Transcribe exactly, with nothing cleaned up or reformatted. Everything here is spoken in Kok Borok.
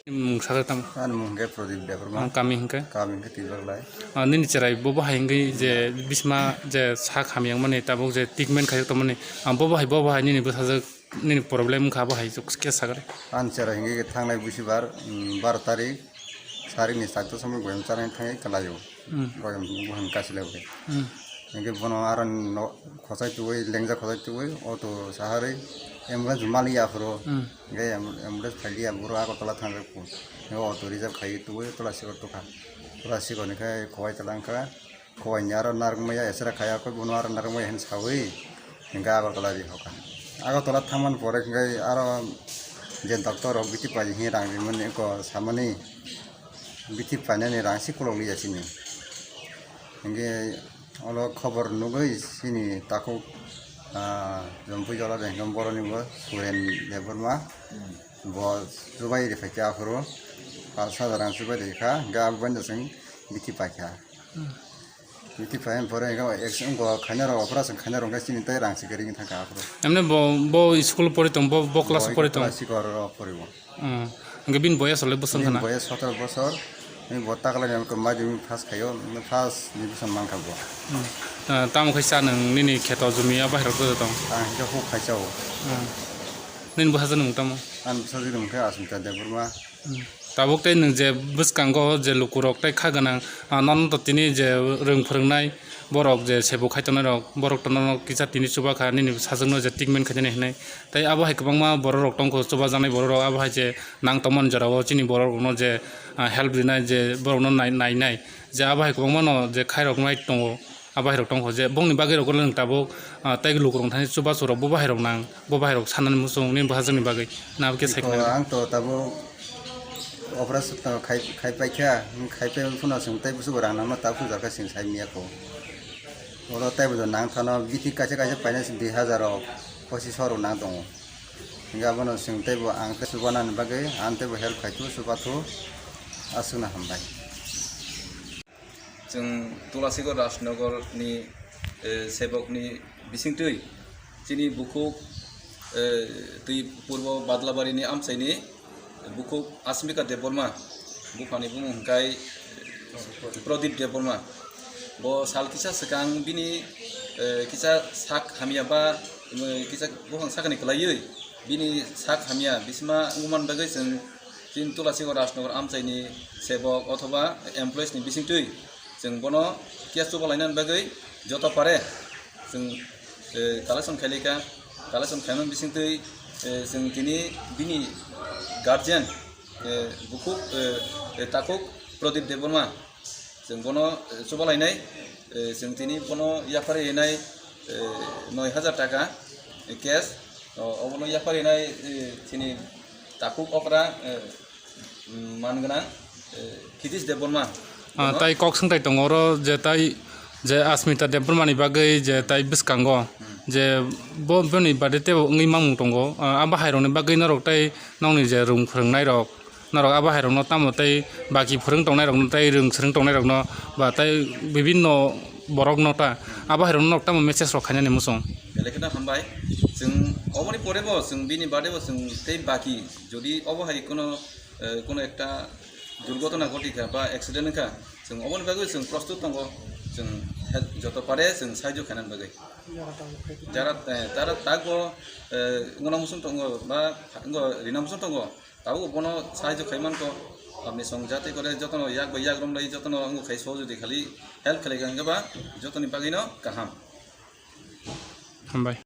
Mung sakhe tamo? Ani mung hwnkhe Pradip Debbarma. Ang kami hwnkhe? Kami hwnkhe Tiloklai. Ah, nini cherai bo bahai hwnkhe je bisma je sak hamyang mani tabuk je treatment khaijak tongmani. Ah, bo bahai, bo bahai nini bwsajwk nini problem wngkha bo hai khe sakre. Ani cherai hwnkhe thangnai busibar, mm, baro tarik, sarikni charta somoi boyam chanai thangwi kwlaio. Hmm. Boyam buhan kasilai bo. Hmm. Hwnkhe bono aro no khosai tubui, lengja khosai tubui, auto saharwi ambulance maliya aphuru. Hmm. Hwnkhe am-, ambulance phailiya, boro Agartala thangjak phuru. Hwnkhe auto reserve khaiwi tubui, tola sikor tukha. Tola sikor ni khe khowai tala wngkha. Khowai ni aro narwkmaya esera khaya khe bono aro narwkmaya hin sawi hwnkhe Agartala ri hoka. Agartala thangmani pore hwnkhe aro je doctor rok bithi pai hin rang rimani eko samani bithi painani rang si kolok liya sini. Hwnkhe olo khobor nugwi sini takhuk, ah, Jompui Jola de hwnkhe boroni bo Suren Debbarma. Bo chubai ri phaikha aphuru. Pas hajar rang chubai ri kha, hwnkhe abo bani chwng bithi paikha. Hmm. Bithi phai pore hwnkhe action go khaina rok operation khaina rok hwnkhe chini tei rang si kwrwi thangkha aphuru. Emne bo, bo school pori tong, bo, bo class pori tong? Class sikor rok pori bo. Hmm. Hwnkhe bini boyes le bwswk khana? Boyes sotoro bosor. Ni bo taklai ni madhyamik pass khaio, first division mankha bo. Hmm. Ah, tamo khe cha nwng nini kheto jumi a bahai rok tong? Ang hwnkhe huk khai chao. Hmm. Nini bwsajwk ni mung tamo? Ani bwsajwk ni mung khe Asmita Debbarma. Hmm. Tabuk tei nwng je bwskango je lukurok tei kha gwnang, ah, nono to tini je rwng phwrwngnai borok je sebo khai tongnai rok, borok to nono kisa tini chuba kha nini sajwkno je treatment khainani hinwi. Tei abo hai kwbangma borok rok tongkho, chubajaknai borok rok, abo hai je nang tongmani jorao chini borok rokno je, ah, help rinai, je borokno nai-, nainai, je abo hai kwbangma no je khairok nai tongo. Ah, bahai rok tongkho je bongni bagwi rok le tabuk, ah, tei lukurok thani chubachu rok bo bahai rok nang, bo bahai rok sanani muchung nini bwsajwkni bagwi nabo khe sai khna. Ang to tabuk operation to khai, khai paikha, khai pai phano chwng tei busugo rang nangma ta pujar kha chwng sai miya kho. Oro tei bo nang thano bithi kaisa kaisa paina chwng dui hajar rok pochis rok nang tongo. Hingke abono chwng tei bo ang tei chubanani bagwi ang tei bo help khai thu chuba thu aswkno hambai. Chwng Tulasigor Rajnagar ni, eh, sebok ni bisingtwi chini bukhuk, eh, twi purbo Badlabari ni amchai ni bukhuk Asmika Debbarma, buphani bumung hwnkhe Pradip Debbarma. Bo sal kisa swkang bini, eh, kisa sak hamya ba, eh, kisa buphang sakani kwlaiwi bini sak hamya bisma wngmani bagwi chwng chini Tulasigor Rajnagar amchai ni sebok othoba employees ni bisingtwi chwng bono case chuba lainani bagwi joto pare chwng, eh, collection khailika, collection khaimani bisingtwi, eh, chwng tini bini guardian, eh, bukhuk, eh, eh, takhuk Pradip Debbarma, chwng bono, eh, chuba lainai, eh, chwng tini bono yaphar rinai, eh, noi hajar taka, eh, cash, o, obono yaphar rinai, eh, chini takhuk okra, eh, mm, man gwnang, eh, Khitish Debbarma. Ah, bono tai kok swngtai tongo oro je tai je Asmita Debbarma ni bagwi je tai bwskango je bo, boni birthday teibo wngwi mamung tongo. Ah, abo hai rokni bagwi norok tai nokni je rwng phwrwngnai rok, norok abo hai rokno tamo tei baki phwrwng tongnai rokno tei rwng swrwng tongnai rokno ba tai bibinno borokno ta abo hai rokno norok tamo message rok khainani muchung. Belai kheno hambai. Chwng oboni pore bo chwng bini birthday bo chwng tei baki jodi obo hai kono eh, kono ekta durghotona ghotikha ba accident wngkha, chwng oboni bagwi chwng prostut tongo, chwng he-, joto pare chwng sahajyo khainani bagwi. Jara, eh, tara takbo, eh, wngna muchung tongo ba wngna rina muchung tongo, tabukbo bono sahajyo khai mankho. Apni song jate kore jotono yak bai yak romlai jotono wngkha khai sohojogita khali help khlai kha hwnkhe ba jotoni bagwino kaham. Hambai.